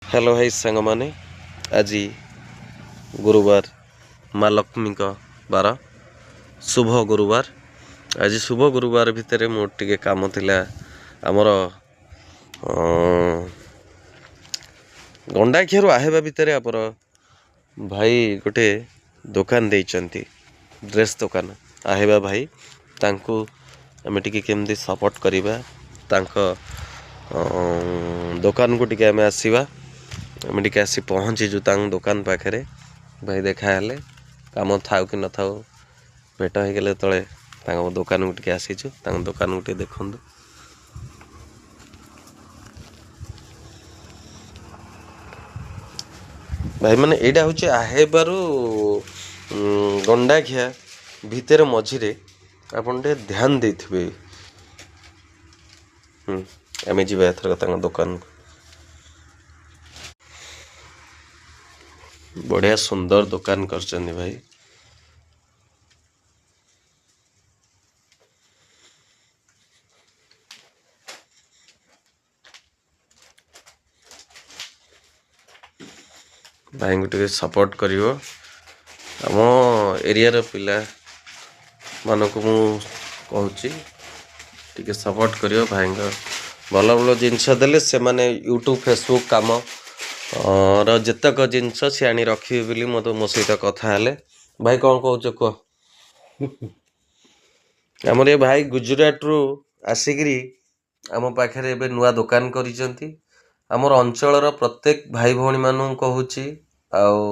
Hello ଭାଇ ସାଙ୍ଗମାନେ, ଆଜି ଗୁରୁବାର, ମା ଲକ୍ଷ୍ମୀଙ୍କ ବାର, ଶୁଭ ଗୁରୁବାର। ଆଜି ଶୁଭ ଗୁରୁବାର ଭିତରେ ମୋର ଟିକେ କାମ ଥିଲା। ଆମର ଗଣ୍ଡାଖିଆରୁ ଆହେବା ଭିତରେ ଆମର ଭାଇ ଗୋଟେ ଦୋକାନ ଦେଇଛନ୍ତି, ଡ୍ରେସ୍ ଦୋକାନ, ଆହେବା ଭାଇ। ତାଙ୍କୁ ଆମେ ଟିକେ କେମିତି ସପୋର୍ଟ କରିବା, ତାଙ୍କ ଦୋକାନକୁ ଟିକେ ଆମେ ଆସିବା। ଆମେ ଟିକେ ଆସି ପହଞ୍ଚିଛୁ ତାଙ୍କ ଦୋକାନ ପାଖରେ। ଭାଇ ଦେଖା ହେଲେ, କାମ ଥାଉ କି ନଥାଉ ଭେଟ ହେଇଗଲେ ଯେତେବେଳେ ତାଙ୍କ ଦୋକାନକୁ ଟିକେ ଆସିଛୁ। ତାଙ୍କ ଦୋକାନକୁ ଟିକେ ଦେଖନ୍ତୁ ଭାଇମାନେ। ଏଇଟା ହେଉଛି ଆହେବାରୁ ଗଣ୍ଡାଖିଆ ଭିତରେ ମଝିରେ, ଆପଣ ଟିକେ ଧ୍ୟାନ ଦେଇଥିବେ। ଆମେ ଯିବା ଏଥରକ ତାଙ୍କ ଦୋକାନକୁ। ବଢ଼ିଆ ସୁନ୍ଦର ଦୋକାନ କରିଛନ୍ତି ଭାଇ। ଭାଇଙ୍କୁ ଟିକେ ସପୋର୍ଟ କରିବ। ଆମ ଏରିଆର ପିଲାମାନଙ୍କୁ ମୁଁ କହୁଛି, ଟିକେ ସପୋର୍ଟ କରିବ ଭାଇଙ୍କ। ଭଲ ଭଲ ଜିନିଷ ଦେଲେ ସେମାନେ ୟୁଟ୍ୟୁବ୍ ଫେସବୁକ୍ କାମ ର ଯେତେକ ଜିନିଷ ସେ ଆଣି ରଖିବେ ବୋଲି ମୋତେ ମୋ ସହିତ କଥା ହେଲେ। ଭାଇ, କ'ଣ କହୁଛ କୁହ? ଆମର ଏ ଭାଇ ଗୁଜୁରାଟରୁ ଆସିକିରି ଆମ ପାଖରେ ଏବେ ନୂଆ ଦୋକାନ କରିଛନ୍ତି। ଆମର ଅଞ୍ଚଳର ପ୍ରତ୍ୟେକ ଭାଇ ଭଉଣୀମାନଙ୍କୁ କହୁଛି, ଆଉ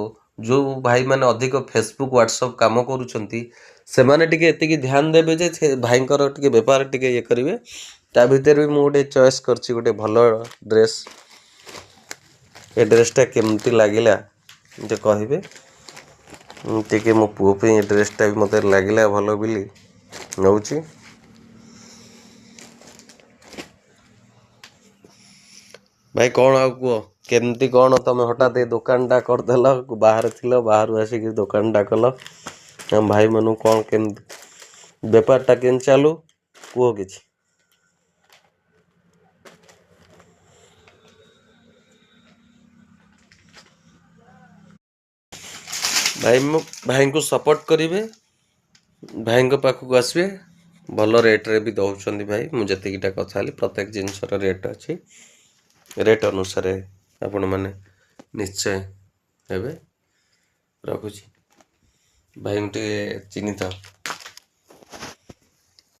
ଯେଉଁ ଭାଇମାନେ ଅଧିକ ଫେସବୁକ୍ ହ୍ୱାଟ୍ସଅପ୍ କାମ କରୁଛନ୍ତି, ସେମାନେ ଟିକେ ଏତିକି ଧ୍ୟାନ ଦେବେ ଯେ ସେ ଭାଇଙ୍କର ଟିକେ ବେପାର ଟିକେ ଇଏ କରିବେ। ତା ଭିତରେ ବି ମୁଁ ଗୋଟେ ଚଏସ୍ କରିଛି ଗୋଟେ ଭଲ ଡ୍ରେସ୍। ଏ ଡ୍ରେସ୍ଟା କେମିତି ଲାଗିଲା ଟିକେ କହିବେ। ଟିକେ ମୋ ପୁଅ ପାଇଁ ଏ ଡ୍ରେସ୍ଟା ବି ମୋତେ ଲାଗିଲା ଭଲ ବୋଲି ନେଉଛି। ଭାଇ, କ'ଣ ଆଉ କୁହ, କେମିତି କ'ଣ ତମେ ହଠାତ୍ ଏ ଦୋକାନଟା କରିଦେଲ? ବାହାରେ ଥିଲ, ବାହାରୁ ଆସିକି ଦୋକାନଟା କଲ। ଆମ ଭାଇମାନଙ୍କୁ କ'ଣ କେମିତି ବେପାରଟା କେମିତି ଚାଲୁ କୁହ କିଛି। ଭାଇ, ମୋ ଭାଇଙ୍କୁ ସପୋର୍ଟ କରିବେ, ଭାଇଙ୍କ ପାଖକୁ ଆସିବେ। ଭଲ ରେଟ୍ରେ ବି ଦେଉଛନ୍ତି ଭାଇ। ମୁଁ ଯେତିକିଟା କଥା ହେଲି, ପ୍ରତ୍ୟେକ ଜିନିଷର ରେଟ୍ ଅଛି, ରେଟ୍ ଅନୁସାରେ ଆପଣମାନେ ନିଶ୍ଚୟ ହେବେ। ରଖୁଛି, ଭାଇଙ୍କୁ ଟିକେ ଚିହ୍ନିଥାଅ।